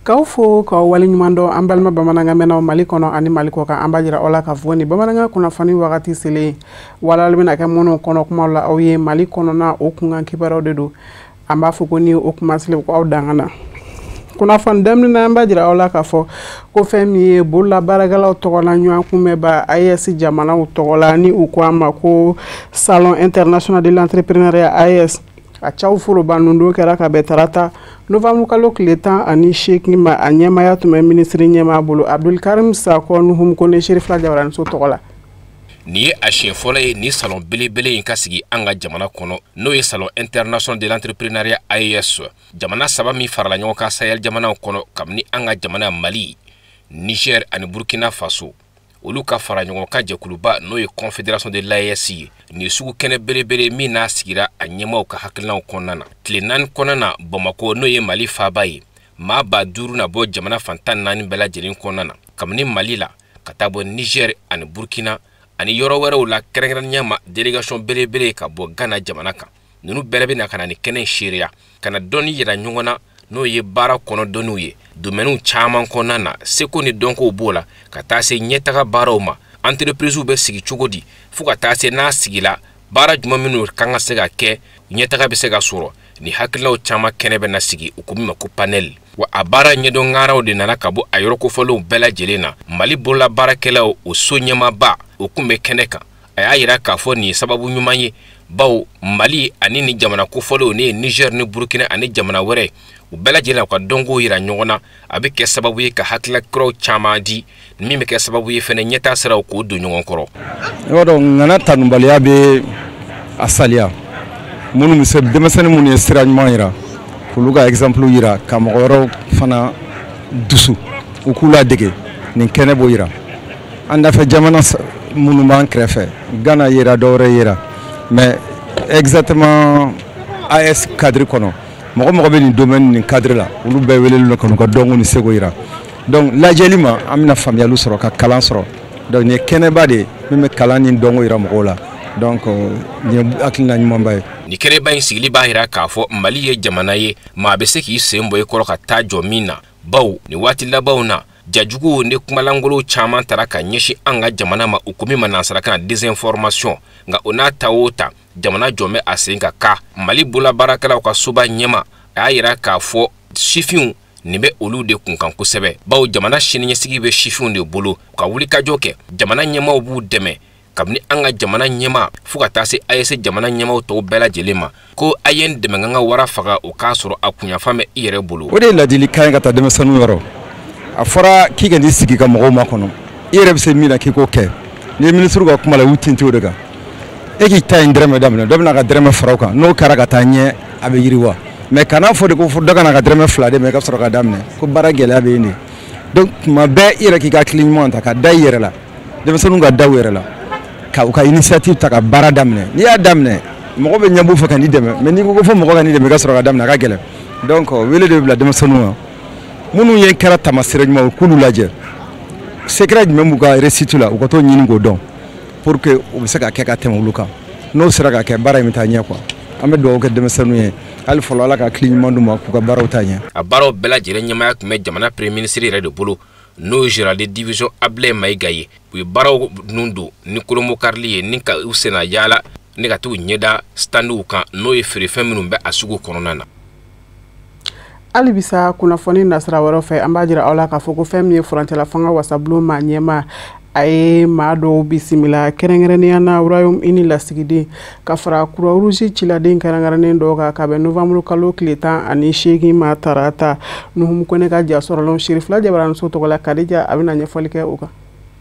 K'aw fo k'aw waleɲuman dɔn, an balima bamanankan mɛnnaw Mali kɔnɔ ani Mali kɔ kan. An b'a jira aw la k'a fɔ ni bamanankan kunnafoni wagati selen, walali bɛna kɛ minnu kɔnɔ kuma la aw ye Mali kɔnɔna o kunkan kibaruyaw de don. An b'a fɔ ko ni o kuma selen ko aw danga na kunnafoni daminɛ na, an b'a jira aw la k'a fɔ ko fɛn min ye bolola baarakɛlaw tɔgɔ la ɲɔgɔn kunbɛnba AES jamanaw tɔgɔ la, ni u ko a ma ko Salon international de l'entrepreneuriat AES, a caw foroba nundon kɛra ka bɛn tarata novembre kalo tile 18 ma. A ɲɛmaya tun bɛ minisiri ɲɛmaa bolo, Abdulkarim Sakɔ Nuhum Kone, Serifila Jabaraniso tɔgɔ la. Nin ye a siɲɛ fɔlɔ ye ni salon belebele in ka sigi an ka jamana kɔnɔ, n'o ye Salon international de l'entrepreneuriat AES. Jamana saba min farala ɲɔgɔn kan Sahel jamanaw kɔnɔ, kabini an ka jamana Mali, Niger ani Burkina Faso, olu ka fara ɲɔgɔn kan jɛkuluba, n'o ye Confédération de l'AES ye. Nin sugu kɛnɛ belebele min n'a sigira a ɲɛmaaw ka hakilinaw kɔnɔna na, tile 4 kɔnɔna na, Bamakɔ, n'o ye Mali faaba ye, maa 5000 na bɔ jamana fan 14 bɛɛ lajɛlen kɔnɔna na, kabini Mali la ka taa bɔ Niger ani Burkina ani yɔrɔ wɛrɛw la, kɛrɛnkɛrɛnnenya ma délégation belebele ka bɔ Ghana jamana kan. Ninnu bɛɛ bɛna ka na ni kɛnɛ seereya, ka na dɔnni yira ɲɔgɔn na, n'o ye baara kɔnɔ dɔnniw ye domaines caman kɔnɔna na, seko ni dɔnkow b'o la, ka taa se ɲɛtaga baaraw ma, entreprises bɛ sigi cogo di, fo ka taa se n'a sigila baara jumɛn minnu kan ka se ka kɛ, ɲɛtaga bɛ se ka sɔrɔ. Ni hakilinaw caman kɛnɛ bɛ na sigi, u ko min ma ko panel. Wa a baara ɲɛdɔn ŋaraw de nana ka bɔ a yɔrɔ kofɔlenw bɛɛ lajɛlen na. Mali bolola baarakɛlaw o so ɲɛmaaba, o kun bɛ kɛnɛ kan. A y'a yira k'a fɔ nin ye sababu ɲuman ye, bawo Mali ani ni jamana kofɔlenw, ne ye Niger ni Burkina ani jamana wɛrɛ, u bɛɛ lajɛlen u ka dɔnkow yira ɲɔgɔn na, a bɛ kɛ sababu ye ka hakilina kuraw caman di, min bɛ kɛ sababu ye fɛnɛ ɲɛtaa siraw k'o don ɲɔgɔn kɔrɔ. I b'a dɔn, ŋana tanubaliya bɛ a saliya. Minnu bɛ se, denmisɛnnin minnu ye sira ɲuman yira, k'olu ka exemple yira, ka mɔgɔ wɛrɛw fana dusu u k'u ladege, nin kɛnɛ b'o yira. An dafɛ jamana minnu b'an kɛrɛfɛ, Ghana yera, dɔwɛrɛ yera, mais exactement AES cadre kɔnɔ, mɔgɔ mɔgɔ bɛ nin domaine, nin cadre la, olu bɛɛ welelen don ka n'u ka dɔnko ni seko yira. Donc lajɛli ma, an bɛna faamuyaliw sɔrɔ, ka kalan sɔrɔ. Donc nin ye kɛnɛba de ye min bɛ kalan ni dɔnko yira mɔgɔw la. Donc nin ye hakilina ɲumanba ye. Nin kɛnɛba in sigili b'a yira k'a fɔ Mali ye jamana ye, maa bɛ se k'i sen bɔ i kɔrɔ ka taa jɔ min na, bawo nin waati labanw na, jajuguw ni kumalangolow caman tara ka ɲɛsin an ka jamana ma, u ko min ma nansarakan na désinformation. Nka o n'a ta o ta, jamana jɔn bɛ a sen kan ka Mali bolola baarakɛlaw ka soba ɲɛma, a y'a yira k'a fɔ sifinw nin bɛ olu de kunkan kosɛbɛ, bawo jamana siniɲɛsigi bɛ sifinw de bolo. Ka wulikajɔ kɛ, jamana ɲɛmaaw b'u dɛmɛ, kabini an ka jamana ɲɛmaa fo ka taa se AES jamana ɲɛmaaw tɔw bɛɛ lajɛlen ma, ko a ye n dɛmɛ ka n ka wara faga, o k'a sɔrɔ a kunyanfan bɛ i yɛrɛ bolo. O de ye ladilikan ye ka taa denmisɛnninw yɔrɔ. A fɔra k'i ka n'i sigi ka mɔgɔw makɔnɔ, i yɛrɛ bɛ se min na k'i k'o kɛ. N'i ye minisiriw ka kuma la, u y'u tintin o de kan. E k'i ta in dɛrɛmɛ daminɛ, dɔ bɛna ka dɛrɛmɛ fara o kan, n'o kɛra ka taa ɲɛ, a bɛ yiriwa. Mais kana fɔ de ko dɔ ka na ka dɛrɛmɛ 2 de ma i ka sɔrɔ ka daminɛ, ko baara gɛlɛya bɛ yen de. Donc tuma bɛɛ i yɛrɛ k'i ka hakili ɲuman ta ka da i yɛrɛ la, denmisɛnninw ka da u yɛrɛ la, ka u ka initiative ta ka baara daminɛ. N'i y'a daminɛ, mɔgɔ bɛ ɲɛbɔ fɛ ka n'i dɛmɛ, mais n'i ko ko fo mɔgɔ ka n'i dɛmɛ i ka sɔrɔ ka daminɛ, a ka gɛlɛn. Donc wele de bɛ bila denmisɛnninw ma, minnu ye kɛra taamasere ɲuman ye, k'olu lajɛ, secret jumɛn b'u ka réussite la, u ka t'o ɲini k'o dɔn, pour que u bɛ se ka kɛ ka tɛmɛ olu kan. N'o sera ka kɛ, baara in bɛ taa ɲɛ quoi. An bɛ dugawu kɛ denmisɛnninw ye hali fɔlɔ, Ala ka hakili ɲuman d'u ma k'u ka baaraw taa ɲɛ. A baaraw bɛɛ lajɛlen ɲɛmaaya tun bɛ jamana premier ministre yɛrɛ de bolo, n'o ye général de division Abdoulaye Maïga ye. U ye baaraw ninnu don ni kolomokarili ye, ni ka u senna yaala, ni ka t'u ɲɛda standw kan, n'o ye feerefɛn minnu bɛ a sugu kɔnɔna na. Hali bisa kunnafoni nasira wɛrɛ fɛ, an b'a jira aw la k'a fɔ ko fɛn min ye furancɛla fanga wasabulon maa ɲɛmaa, a ye maa dɔw bisimila, kɛrɛnkɛrɛnnenya na Royaume-Uni lasigiden ka fara Croix-Rouge ciladen kɛrɛnkɛrɛnnen dɔw kan, ka bɛn novembre kalo tile 18 ma tarata. Nuhum Kone ka ja sɔrɔlenw Serifila Jabaraniso tɔgɔ la, Kadija a bɛna ɲɛfɔli kɛ o kan.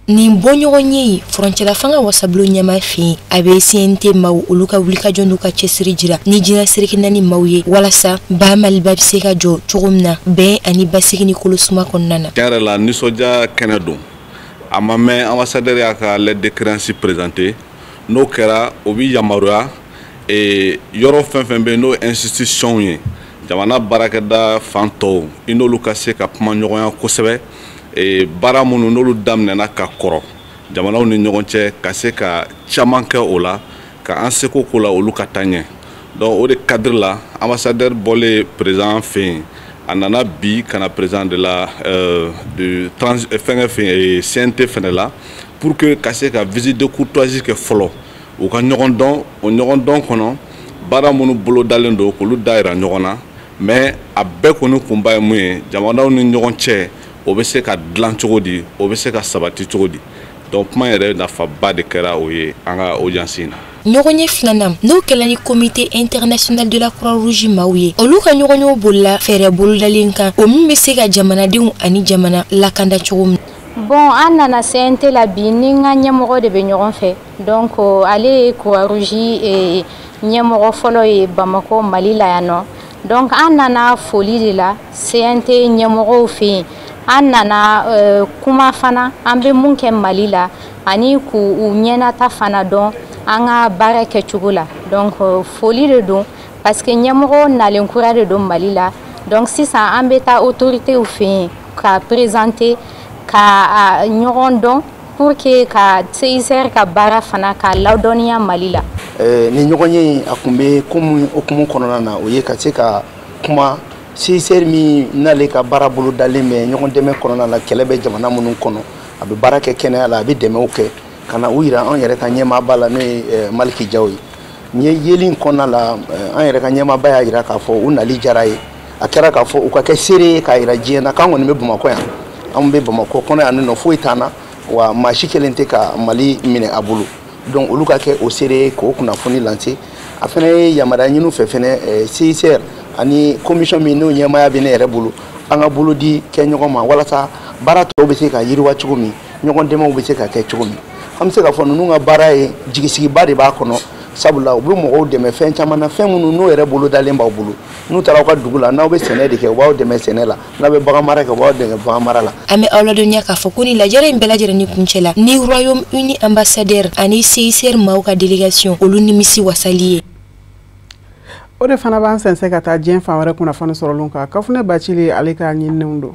Nin bɔɲɔgɔn ye furancɛla fanga wasabulon ɲɛmaa fɛ yen, a bɛ CNT maaw olu ka wulikajɔ n'u ka cɛsiri jira ni diɲɛ seleke naani maaw ye, walasa ba Maliba bɛ se ka jɔ cogo min na bɛn ani basigi ni kolosuma kɔnɔna na. Tiɲɛ yɛrɛ la, nisɔndiya kɛnɛ don. A ma mɛn, ambassadeur y'a ka lettre de créance présentée. N'o kɛra, o bɛ yamaruya yɔrɔ fɛn fɛn bɛ yen, n'o ye institution ye, jamana baarakɛda fan tɔw, i n'olu ka se ka kuma ɲɔgɔnya kosɛbɛ, baara minnu n'olu daminɛna ka kɔrɔ jamanaw ni ɲɔgɔn cɛ, ka se ka caman kɛ o la, ka an seko ko la, olu ka taa ɲɛ. Donc o de cadre la, ambassadeur bɔlen président fɛ yen, A nana bi ka na président de la de trans fɛngɛ fɛ CNT fɛnɛ la, pour que ka se ka visite de courtoisie kɛ fɔlɔ, u ka ɲɔgɔn dɔn. O ɲɔgɔn dɔn kɔnɔ, baara minnu bolo dalen don, k'olu da yira ɲɔgɔn na. Mais a bɛɛ kɔni kunba ye mun ye? Jamanaw ni ɲɔgɔn cɛ, o bɛ se ka dilan cogo di, o bɛ se ka sabati cogo di? Donc kuma yɛrɛ nafaba de kɛra o ye an ka audience in na. Ɲɔgɔnye filanan, n'o kɛla ni Comité international de la Croix-Rouge maaw ye, olu ka ɲɔgɔnyew bolila fɛɛrɛ bolodalen kan, o min bɛ se ka jamanadenw ani jamana lakanda cogo min. Bon, an nana CNT la bi, ni n ka ɲɛmɔgɔ de bɛ ɲɔgɔn fɛ. Donc ale ye Croix-Rouge ɲɛmɔgɔ fɔlɔ ye Bamakɔ, Mali la yan nɔ. Donc an nana foli de la CNT ɲɛmɔgɔw fɛ yen. An nana kuma fana, an bɛ mun kɛ Mali la, ani k'u ɲɛnata fana dɔn an ka baara kɛcogo la. Donc foli de don, parce que ɲɛmɔgɔ nalen kura de don Mali la. Donc sisan an bɛ taa autorités fɛ yen ka présenter, ka ɲɔgɔn dɔn, pour que ka CICR ka baara fana ka ladɔnniya Mali la. Ni ɲɔgɔn ye, a kun bɛ ko mun hukumu kɔnɔna na? O ye ka se ka kuma CICR min n'ale ka baara bolo dalen bɛ ɲɔgɔn dɛmɛ kɔnɔna na, kɛlɛ bɛ jamana minnu kɔnɔ, a bɛ baara kɛ kɛnɛya la, a bɛ dɛmɛw kɛ, ka na u yira anw yɛrɛ ka ɲɛmaaba la, n'o ye Maliki Jaw ye. Nin ye yeli in kɔnɔna la, an yɛrɛ ka ɲɛmaaba y'a yira k'a fɔ u nali diyara ye. A kɛra k'a fɔ u ka kɛ seere ye k'a yira diɲɛ na k'an kɔni bɛ Bamakɔ yan, anw bɛ Bamakɔ kɔnɔ yan nɔ, foyi t'an na, wa maa si kelen tɛ ka Mali minɛ a bolo. Donc olu ka kɛ o seere ye k'o kunnafoni lanse. A fana ye yamaruya ɲini fɛ fɛnɛ, CICR ani commission min n'o ɲɛmaaya bɛ ne yɛrɛ bolo, an ka bolo di kɛ ɲɔgɔn ma walasa baara tɔw bɛ se ka yiriwa cogo min, ɲɔgɔn dɛmɛw bɛ se ka kɛ cogo min. An bɛ se k'a fɔ ninnu ka baara ye jigisigiba de b'a kɔnɔ, sabula u bɛ mɔgɔw dɛmɛ fɛn caman na, fɛn minnu n'o yɛrɛ bolo dalen b'aw bolo. N'u taara aw ka dugu la, n'aw bɛ sɛnɛ de kɛ, u b'aw dɛmɛ sɛnɛ la, n'aw bɛ bagan mara kɛ, u b'aw dɛmɛ bagan mara la. An bɛ aw ladɔnniya k'a fɔ ko ni lajɛrɛ in bɛɛ lajɛlen kuncɛ la ni Royaume-Uni ambassadeur ani CICR maaw ka délégation, olu nimisi wasali ye. O de fana b'an sɛnsɛn ka taa diɲɛ fan wɛrɛ kunnafoni sɔrɔlenw kan. Kafunɛ Bacili, ale ka ɲininiw don.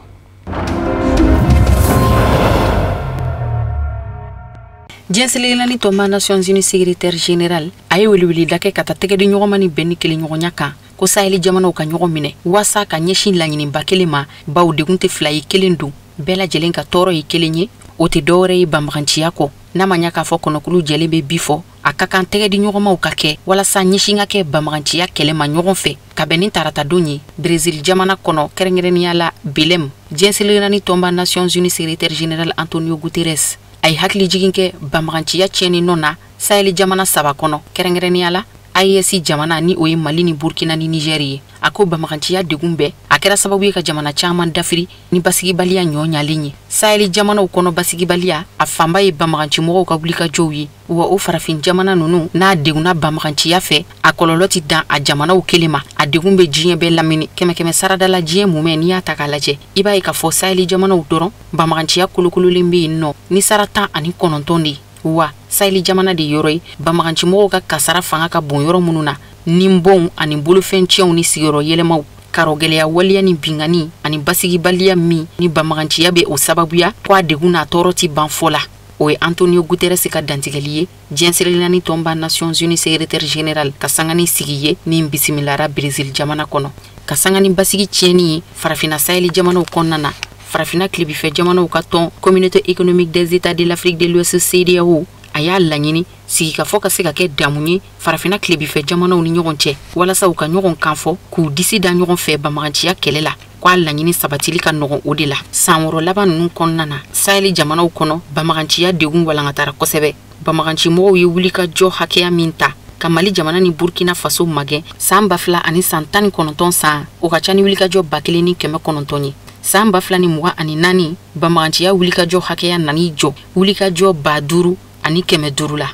Diɲɛ seleke tɔnba Nations Unies secrétaire général a ye weleweleda kɛ ka taa tɛgɛdi ɲɔgɔnma ni bɛn ni kelenɲɔgɔnya kan, ko Sahel jamanaw ka ɲɔgɔn minɛ waasa ka ɲɛsin laɲiniba kelen ma, baw degun tɛ fila ye, kelen don, bɛɛ lajɛlen ka tɔɔrɔ ye kelen ye, o tɛ dɔwɛrɛ ye banbaganciya kɔ. N'a ma ɲa k'a fɔ kɔnɔkulu jɛlen bɛ bi fɔ, a ka kan tɛgɛdi ɲɔgɔnmaw ka kɛ walasa ɲɛsin ka kɛ banbaganciya kɛlɛ ma ɲɔgɔn fɛ. Ka bɛn ni taratadon ye Brésil jamana kɔnɔ, kɛrɛnkɛrɛnnenya la Belém, diɲɛ seleke tɔnba Nations Unies secrétaire général Antonio Guterres a ye hakilijigin kɛ banbaganciya tiɲɛni nɔ na Sahel jamana saba kɔnɔ, kɛrɛnkɛrɛnnenya la AES jamana, ni o ye Mali ni Burkina ni Niger ye. A ko banbaganciya degun bɛɛ a kɛra sababu ye ka jamana caman dafiri ni basigibaliya ɲɔ ɲalen ye. Sahel jamanaw kɔnɔ, basigibaliya a fanba ye banbagancimɔgɔw ka wulikajɔw ye, wa o farafin jamana ninnu n'a degunna banbaganciya fɛ, a kɔlɔlɔ tɛ dan a jamanaw kelen ma, a degun bɛ diɲɛ bɛɛ lamini. Kɛmɛ kɛmɛ sarada la, diɲɛ mumɛ, n'i y'a ta k'a lajɛ, i b'a ye k'a fɔ Sahel jamanaw dɔrɔn banbaganciya kolokololen bɛ yen nɔ ni sara 19 de ye. Wa Sahel jamana de yɔrɔ ye banbagancimɔgɔw ka kasara fanga ka bon yɔrɔ minnu na, ni bɔnw ani bolofɛn tiɲɛw ni sigiyɔrɔ yɛlɛmaw, karɔgɛlɛya waleya ni bingani ani basigibaliya min ni banbaganciya bɛ o sababuya, ko a degun n'a tɔɔrɔ ti ban fɔ la. O ye Antonio Guterres ka dantigɛli ye, diɲɛ seleke naani tɔnba Nations Unies secrétaire général ka sangani sigi ye min bisimilara Brésil jamana kɔnɔ, ka sangani basigi tiɲɛni ye farafinna Sahel jamanaw kɔnɔna na. Farafinna tilebifɛ jamanaw ka tɔn Communauté économique des États de l'Afrique de l'Ouest, CEDEAO, a y'a laɲini sigikafɔ ka se ka kɛ damu ye farafinna tilebifɛ jamanaw ni ɲɔgɔn cɛ, walasa u ka ɲɔgɔn kan fɔ, k'u disi da ɲɔgɔn fɛ banbaganciya kɛlɛ la, k'a laɲini sabatili ka nɔgɔn. O de la, san 6 laban ninnu kɔnɔna na, Sahel jamanaw kɔnɔ, banbaganciya degun walankatara kosɛbɛ. Banbagancimɔgɔw ye wulikajɔ hakɛya min ta ka Mali jamana ni Burkina Faso magɛn san 2019 san, o ka ca ni wulikajɔ 1900 ye. San 2024, banbaganciya wulikajɔ hakɛya nan'i jɔ wulikajɔ 5500 la.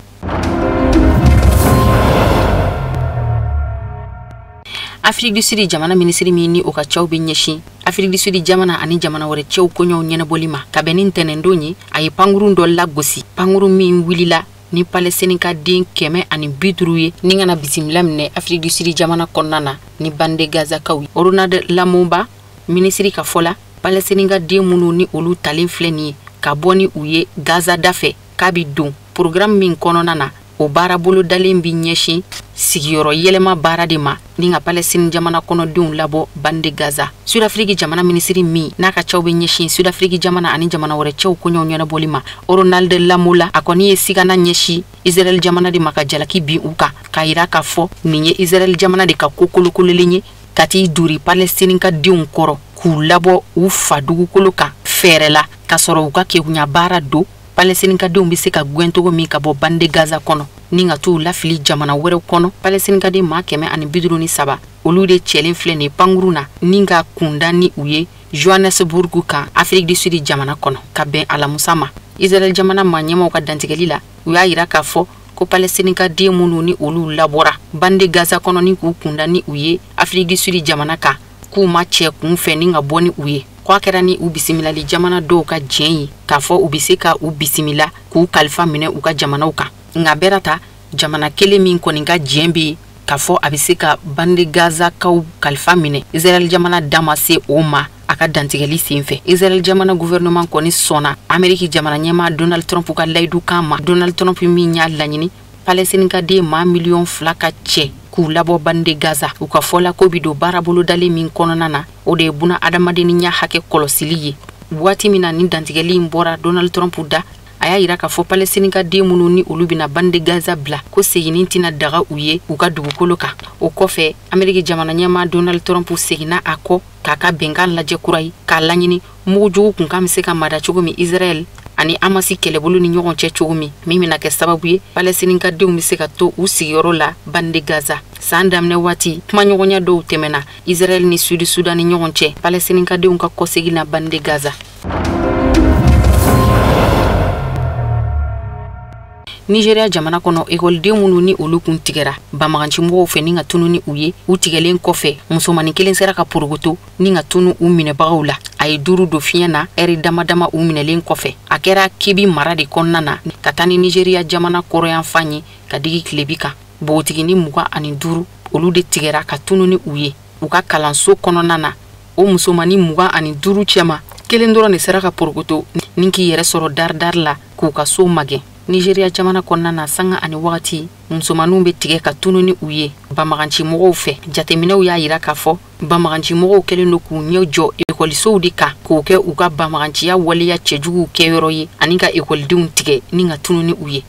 Afrique du Sud jamana minisiri min ni o ka cɛw bɛ ɲɛsin Afrique du Sud jamana ani jamana wɛrɛ cɛw koɲɛw ɲɛnabɔli ma, ka bɛn ni ntɛnɛndon ye, a ye pankurun dɔ lagosi, pankurun min wulila ni Palestine ka den 150 ye ni kana bisimila minɛ Afrique du Sud jamana kɔnɔna na ni bande Gazakaw ye. Ronald Lamoba minisiri ka fɔ la, Palestine ka den minnu ni olu talen filɛ nin ye ka bɔ ni u ye Gaza da fɛ, k'a bi don programme min kɔnɔna na, o baara bolodalen bi ɲɛsin sigiyɔrɔ yɛlɛma baara de ma ni ka Palestine jamana kɔnɔdenw labɔ bande Gaza. Sud-Afrique jamana minisiri min n'a ka cɛw bɛ ɲɛsin Sud-Afrique jamana ani jamana wɛrɛ cɛw koɲɛw ɲɛnabɔli ma, Ronald Lamola, a kɔni ye sigana ɲɛsin Israël jamana de ma ka jalaki bin u kan, k'a yira k'a fɔ nin ye Israël jamana de ka ko kolokololen ye ka t'i duri Palestine ka denw kɔrɔ k'u labɔ u fa dugukolo kan fɛɛrɛ la k'a sɔrɔ u ka kekunya baara don. Palestine ka denw bɛ se ka gɛn cogo min ka bɔ bande Gaza kɔnɔ ni ka t'u lafili jamana wɛrɛw kɔnɔ. Palestine ka den maa 153 olu de cɛlen filɛ nin pankurun na ni ka kunda ni u ye Johannesburg kan Afrique du Sud jamana kɔnɔ ka bɛn alamusa ma. Israël jamana maa ɲɛmaaw ka dantigɛli la, u y'a yira k'a fɔ ko Palestine ka den minnu ni olu labɔra bande Gaza kɔnɔ ni k'u kunda ni u ye Afrique du Sud jamana kan, k'u ma cɛ kun fɛ ni ka bɔ ni u ye. K'a kɛra ni u bisimilali jamana dɔw ka jɛn ye k'a fɔ u bɛ se ka u bisimila k'u kalifa minɛ u ka jamanaw kan. Nka bɛɛ ta jamana kelen min kɔni ka jɛn bɛ yen k'a fɔ a bɛ se ka bande Gazakaw kalifa minɛ, Israël jamana da ma se o ma a ka dantigɛli senfɛ. Israël jamana gouvernement kɔni sɔnna Amérique jamana ɲɛmaa Donald Trump ka layidu kan ma. Donald Trump min y'a laɲini Palestine ka den maa 2 miliyɔn ka cɛ k'u labɔ bande Gaza. U ka fɔ la ko bi don baara bolodalen min kɔnɔna na, o de ye buna adamadenya hakɛ kɔlɔsili ye. Waati min na ni dantigɛli in bɔra Donald Trump da, a y'a yira k'a fɔ Palestine ka den minnu ni olu bɛna bande Gaza bila, ko seginni tɛna daga u ye u ka dugukolo kan. O kɔfɛ, Amérique jamana ɲɛmaa Donald Trump seginna a kɔ k'a ka bɛnkan lajɛ kura ye, k'a laɲini mugujugu kunkan bɛ se ka mada cogo min Israël ani Hamas kɛlɛbolo ni ɲɔgɔn cɛ cogo min, min bɛna kɛ sababu ye Palestine ka denw bɛ se ka to u sigiyɔrɔ la bande Gaza. San daminɛ waati, kumaɲɔgɔnya dɔw tɛmɛna Israël ni Sud Sudan ni ɲɔgɔn cɛ Palestine ka denw ka kɔsegin na bande Gaza. Nigeria jamana kɔnɔ, ekɔliden minnu ni olu kun tigɛra banbagancimɔgɔw fɛ ni ka tunu ni u ye, u tigɛlen kɔfɛ musomanin kelen sera ka porokoto ni ka tunu u minɛbagaw la. A ye 5 don fiɲɛ na ɛri dama dama u minɛlen kɔfɛ. A kɛra Kebbi mara de kɔnɔna na ka taa ni Nigeria jamana kɔrɔyanfan ye ka digi tilebi kan. Npogotiginin 25 olu de tigɛra ka tunu ni u ye u ka kalanso kɔnɔna na. O musomanin 25 cɛma, kelen dɔrɔn de sera ka porokoto ni k'i yɛrɛ sɔrɔ daridari la k'u ka so magɛn. Nigeria jamana kɔnɔna na, sanga ani wagati musomaninw bɛ tigɛ ka tunu ni u ye banbagancimɔgɔw fɛ. Jateminɛw y'a yira k'a fɔ banbagancimɔgɔw kɛlen don k'u ɲɛ jɔ ekɔlisow de kan k'o kɛ u ka banbaganciya waleya cɛjuguw kɛyɔrɔ ye ani ka ekɔlidenw tigɛ ni ka tunu ni u ye.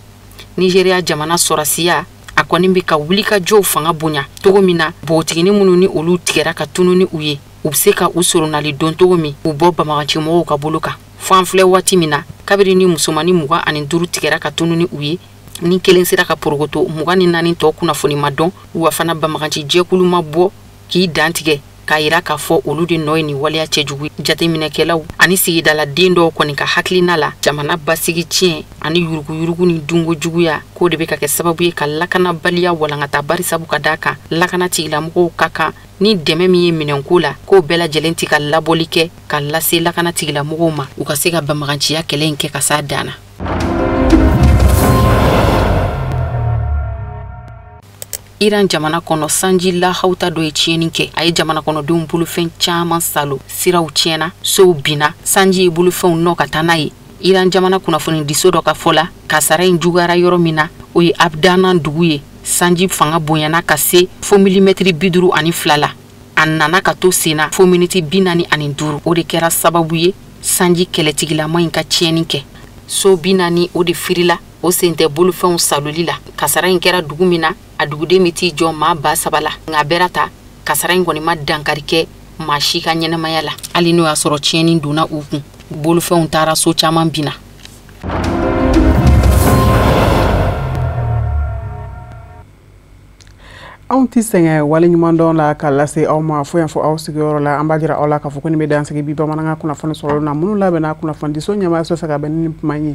Nigeria jamana sɔrɔsiya a kɔni bɛ ka wulikajɔw fanga bonya cogo min na npogotiginin minnu ni olu tigɛra ka tunu ni u ye, u bɛ se ka u soronali dɔn cogo min k'u bɔ banbagancimɔgɔw ka bolo kan. Fo an filɛ waati min na, kabiri ni musomanin 25 tigɛra ka tunu ni u ye, ni kelen sera ka porokoto, 24 tɔ kunnafoni ma dɔn. Wa fana banbaganci jɛkulu ma bɔ k'i dantigɛ k'a yira k'a fɔ olu de nɔ ye nin waleya cɛjugu ye. Jateminɛkɛlaw ani sigidaladen dɔw kɔni ka hakilina la, jamana basigi tiɲɛ ani yuruguyurugu ni dunko juguya k'o de bɛ ka kɛ sababu ye ka lakanabaliya walankata, barisabu ka d'a kan lakana tigilamɔgɔw ka kan ni dɛmɛ min ye minɛnko la, k'o bɛɛ lajɛlen ti ka labɔli kɛ ka lase lakana tigilamɔgɔw ma u ka se ka banbaganciya kɛlɛ in kɛ ka s'a dan na. Iran jamana kɔnɔ, sanji lahawuta dɔ ye tiɲɛni kɛ. A ye jamana kɔnɔdenw bolofɛn caman salo, siraw tiɲɛna, sow binna, sanji ye bolofɛnw nɔ ka taa n'a ye. Iran jamana kunnafonidiso dɔ ka fɔ la, kasara in juguyara yɔrɔ min na, o ye Abdanan dugu ye. Sanji fanga bonyana ka se fo milimɛtiri 52 la. A nana ka to sen na fo miniti 45. O de kɛra sababu ye sanji kɛlɛtigilama in ka tiɲɛni kɛ. So 40 o de firila, o sen tɛ bolofɛnw saloli la. Kasara in kɛra dugu min na, a duguden bɛ t'i jɔ maa 3000 la. Nka bɛɛ ta, kasara in kɔni ma dankari kɛ maa si ka ɲɛnamaya la, hali n'o y'a sɔrɔ tiɲɛni donna u kun. Bolofɛnw taara, so caman binna. Anw tɛ sɛgɛn waleɲumandɔn la ka lase aw ma fo yan fɔ aw sigiyɔrɔ la. An b'a jira aw la k'a fɔ ko nin bɛ dansigi bi bamanankan kunnafoni sɔrɔ na minnu labɛnna kunnafonidiso ɲɛmaayaso fɛ ka bɛn ni kuma ye.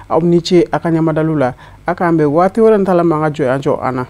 Aw ni ce a ka ɲɛmadalu la. A k'an bɛn waati wɛrɛ n ta la, man ka jɔ an jɔ an na.